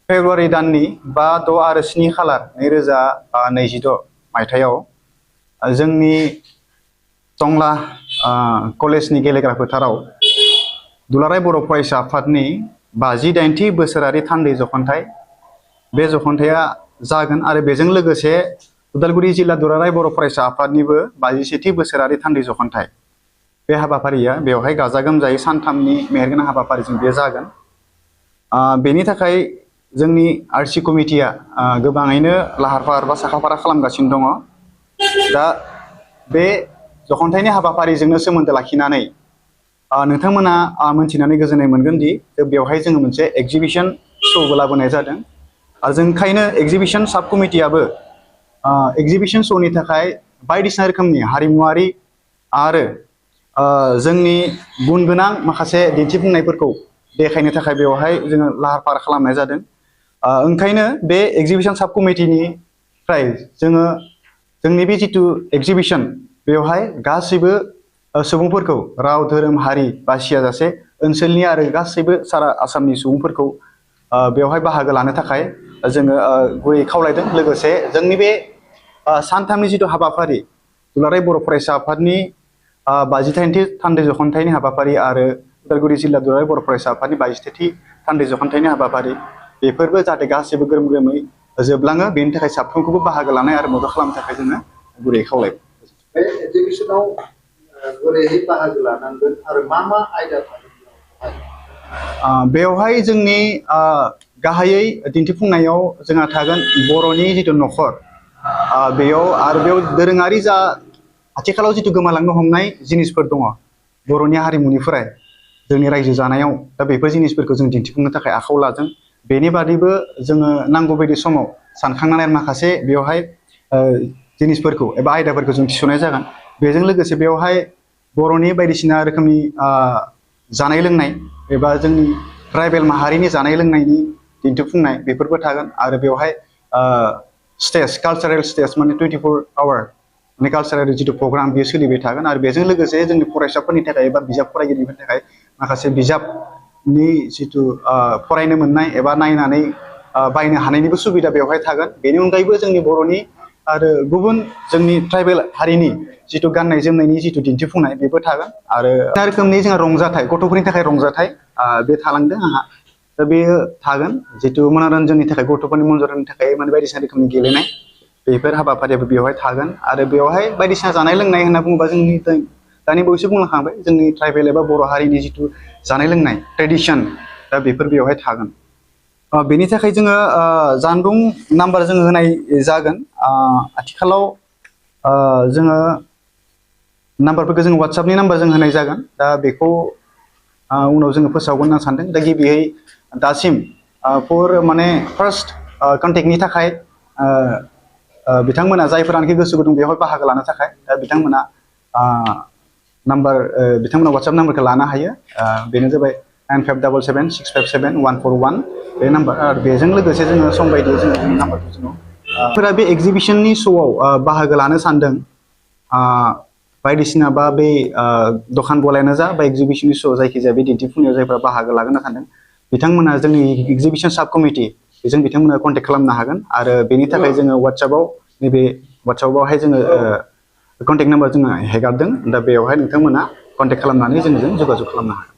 फेब्रुवारि दाननि 5, 6 आरो 7 खालार 2026 मायथाइयाव जोंनि टंला कलेजनि गेलेग्रा फोथाराव दुलाराय बर' फरायसा आफादनि 58थि बोसोरारि थान्दै जखनथाइ बे जखनथाइया जागोन आरो बेजों लोगोसे उदालगुरि जिल्ला दुलाराय बर' फरायसा आफादनिबो 51थि बोसोरारि थान्दै जखनथाइ बे हाबाफारिया बेवहाय गाजा गोमजायै सानथामनि मेहेरगोनां हाबाफारिजों बे जागोन। बेनि थाखाय जोंनि आरसि कमिटिया गोबाङैनो लाहार फाहार बा साखाफारा खालामगासिनो दङ। दा बे जखनथाइनि हाबाफारिजोंनो सोमोन्दो लाखिनानै नोंथांमोना मोनथिनानै गोजोननाय मोनगोन दि बेवहाय जोङो मोनसे एगजिबिशन श'बो लाबोनाय जादों। जों ओंखायनो एगजिबिशन साब कमिटियाबो एगजिबिशन श'नि थाखाय बायदिसिना रोखोमनि हारिमुवारि आरो जोंनि गुन गोनां माखासे दिन्थिफुंनायफोरखौ देखायनो थाखाय बेवहाय जोङो लाहार फाहार खालामनाय जादों। ओंखायनो बे एगजिबिशन साब कमिटिनिफ्राय जोङो जोंनि बे जिथु एगजिबिशन बेवहाय गासैबो सुबुंफोरखौ राव धोरोम हारि बासियाजासे ओनसोलनि आरो गासैबो सारा आसामनि सुबुंफोरखौ बेवहाय बाहागो लानो थाखाय जोङो गुरै खावलायदों। लोगोसे जोंनि बे सानथामनि जिथु हाबाफारि दुलाराय बर' फरायसा आफादनि 52थि थान्दै जखनथाइनि हाबाफारि आरो उदालगुरि जिल्ला दुलाराय बर' फरायसा आफादनि 52थि थान्दै जखनथाइनि हाबाफारि बेफोरबो जाहाथे गासैबो ग्रोम ग्रोमै जोबलाङो बेनि थाखाय साफ्रोमखौबो बाहागो लानाय आरो मदद खालामनो थाखाय जोङो गुरै खावलायबाय। बे एगजिबिशनाव बोरैहाय बाहागो लानांगोन आरो मा आयदा थागोन बेवहाय जोंनि गाहायै दिन्थिफुंनायाव जोंहा थागोन बर'नि जिथु नखर बेयाव दोरोङारि जा आथिखालाव जिथु गोमालांनो हमनाय जिनिसफोर दङ बर'नि हारिमुनिफ्राय जोंनि रायजो जानायाव दा बेफोर जिनिसफोरखौ जों दिन्थिफुंनो थाखाय आखायाव लादों। बेनि बादैबो जोङो नांगौ बायदि समाव सानखांनानै माखासे बेवहाय जिनिसफोरखौ एबा आयदाफोरखौ जों थिसननाय जागोन। बेजों लोगोसे बेवहाय बर'नि बायदिसिना रोखोमनि जानाय लोंनाय एबा जोंनि ट्राइबेल माहारिनि जानाय लोंनायनि दिन्थिफुंनाय बेफोरबो थागोन आरो बेवहाय स्टेज कालचारेल स्टेज माने 24 आवार माने कालचारेल जिथु प्रग्राम बेयो सोलिबाय थागोन आरो बेजों लोगोसे जोंनि फरायसाफोरनि थाखाय एबा बिजाब फरायगिरिफोरनि थाखाय माखासे बिजाबनि जिथु फरायनो मोननाय एबा नायनानै बायनो हानायनिबो सुबिदा बेवहाय थागोन। बेनि अनगायैबो जोंनि बर'नि आरो गुबुन जोंनि ट्राइबेल हारिनि जिथु गाननाय जोमनायनि जिथु दिन्थिफुंनाय बेबो थागोन आरो रोखोमनि जोंहा रंजाथाइ गथ'फोरनि थाखाय रंजाथाइ बे थालांदों आंहा दा बेयो थागोन जिथु मनोरन्जननि थाखाय गथ'फोरनि मनोरन्जननि थाखाय माने बायदिसिना रोखोमनि गेलेनाय बेफोर हाबाफारियाबो बेवहाय थागोन आरो बेवहाय बायदिसिना जानाय लोंनाय होनना बुङोबा जोंनि दानि बावैसो बुंलांखांबाय जोंनि ट्राइबेल एबा बर' हारिनि जिथु जानाय लोंनाय ट्रेडिसन दा बेफोर बेवहाय थागोन। बेनि थाखाय जोङो जानबुं नाम्बार जोङो होनाय जागोन। आथिखालाव जोङो नाम्बारफोरखौ जों वाट्सएपनि नाम्बार जों होनाय जागोन। दा बेखौ उनाव जोङो फोसावगोन होनना सानदों। दा गिबियै दासिम माने फार्स्ट कन्टेक्टनि थाखाय बिथांमोना जायफोरानोखि गोसो गुदुं बेवहाय बाहागो लानो थाखाय दा बिथांमोना बिथांमोना वाट्सएप नाम्बारखौ लानो हायो। बेनो जाबाय 9577657141 बे नाम्बार आरो बेजों लोगोसे जोङो सम बायदियै जोङो नाम्बारखौ जोङो बे एगजिबिशननि श'आव बाहागो लानो सानदों बायदिसिना बा बे दखान गलायानो जा बा एगजिबिशननि श' जायखिजाया बे दिन्थिफुंनायाव जायफोरा बाहागो लागोन होनना सानदों बिथांमोना जोंनि एगजिबिशन साब कमिटि बेजों बिथांमोना कन्टेक्ट खालामनो हागोन आरो बेनि थाखाय जोङो वाट्सएपआव नैबे वाट्सएपआवहाय जोङो कन्टेक्ट नाम्बार जोङो हेगारदों। दा बेवहाय नोंथांमोना कन्टेक्ट खालामनानै जोंजों जगाजग खालामनो हागोन।